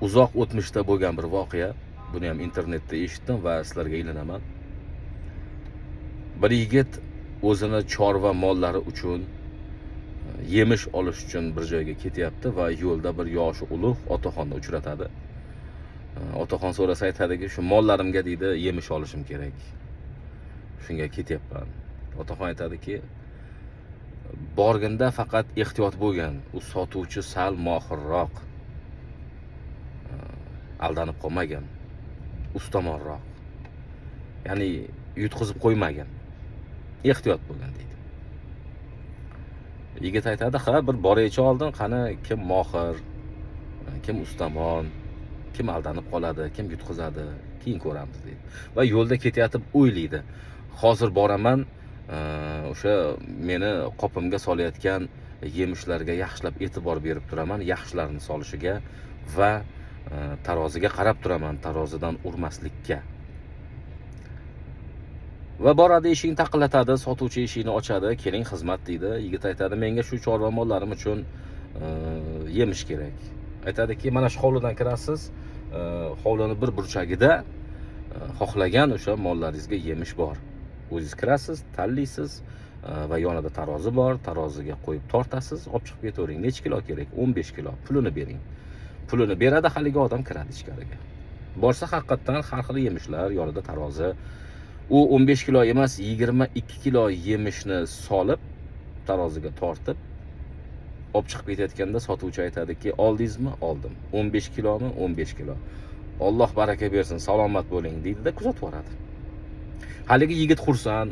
Uzoq o'tmishda bo'lgan bir voqea. Buni ham internetda eshitdim va sizlarga ilinaman. Bir yigit o'zini chorva mollari uchun yemish olish uchun bir joyga ketyapti va yo'lda bir yoshi ulug' otaxonni uchratadi. Otaxon so'rasa aytadiki, shu mollarimga, deydi, yemish olishim kerak. Shunga ketyapman. Otaxon aytadiki, borganda faqat ehtiyot bo'lgin, u sotuvchi sal mohirroq. Aldanib qolmagin. Ustamonroq. Ya'ni yutqizib qo'ymagin. Ehtiyot bo'lgin, deydi. Yigit aytadi, ha, bir boraychi oldin, qani kim mohir, kim ustamon, kim aldanib qoladi, kim yutqizadi, keyin ko'ramiz, deydi. Va yo'lda ketayotib o'ylaydi. Hozir boraman, o'sha meni qopimga solayotgan yemishlarga yaxshilab e'tibor berib turaman, yaxshilarini solishiga va taroziga qarab turaman, tarozidan urmaslikka. Va boradi, eshikni taqillatadi, sotuvchi eshikni ochadi, keling, xizmat, deydi. Yigit aytadi, menga shu chorva mollarim uchun yemish kerak. Aytadiki, mana shu hovlidan kirasiz, hovlini bir burchagida xohlagan o'sha mollaringizga yemish bor. O'zingiz kirasiz, tanlaysiz va yonida tarozi bor, taroziga qo'yib tortasiz, olib chiqib ketavering. Necha kilo kerak? 15 kilo. Pulini bering. Pulini beradi, haligi odam kiradi ichkariga. Borsa, haqiqatdan har xil yemishlar, yonida tarozi. U 15 kilo emas, 22 kilo yemishni solib, taroziga tortib, olib chiqib ketayotganda sotuvchi aytadiki, oldingizmi? Oldim. 15 kilomi? 15 kilo. Alloh baraka bersin, salomat bo'ling, deydi-da, kuzatib yuboradi. Haligi yigit xursand,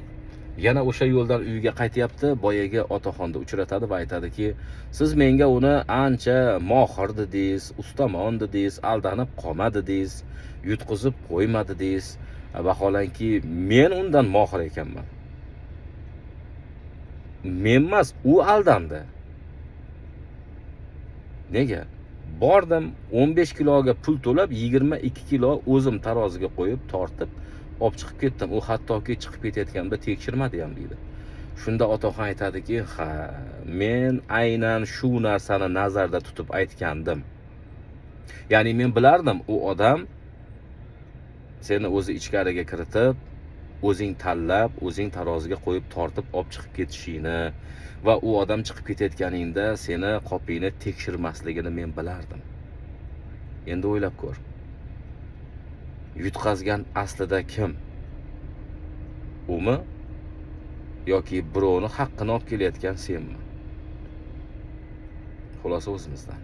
yana o'sha yo'ldan uyiga qaytyapti, boyagi otaxonni uchratadi va aytadiki, siz menga uni ancha mohir dedingiz, ustamon dedingiz, aldanib qolmadi dedingiz, yutqizib qo'ymadi dedingiz. Vaholanki men undan mohir ekanman. Men emas, u aldandi. Nega? Bordim, 15 kiloga pul to'lab, 22 kilo o'zim taroziga qo'yib, tortib, olib chiqib ketdim. U hattoki chiqib ketayotganimda tekshirmadi ham, deydi. Shunda otaxon aytadiki, ha, men aynan shu narsani nazarda tutib aytgandim. Ya'ni men bilardim, u odam seni o'zi ichkariga kiritib, o'zing tanlab, o'zing taroziga qo'yib tortib olib chiqib ketishingni va u odam chiqib ketayotganingda seni qopingni tekshirmasligini men bilardim. Endi o'ylab ko'r. Yutqazgan aslida kim? Umi yoki birovni haqqini olib kelayotgan senmi? Xulosa o'zimizdan.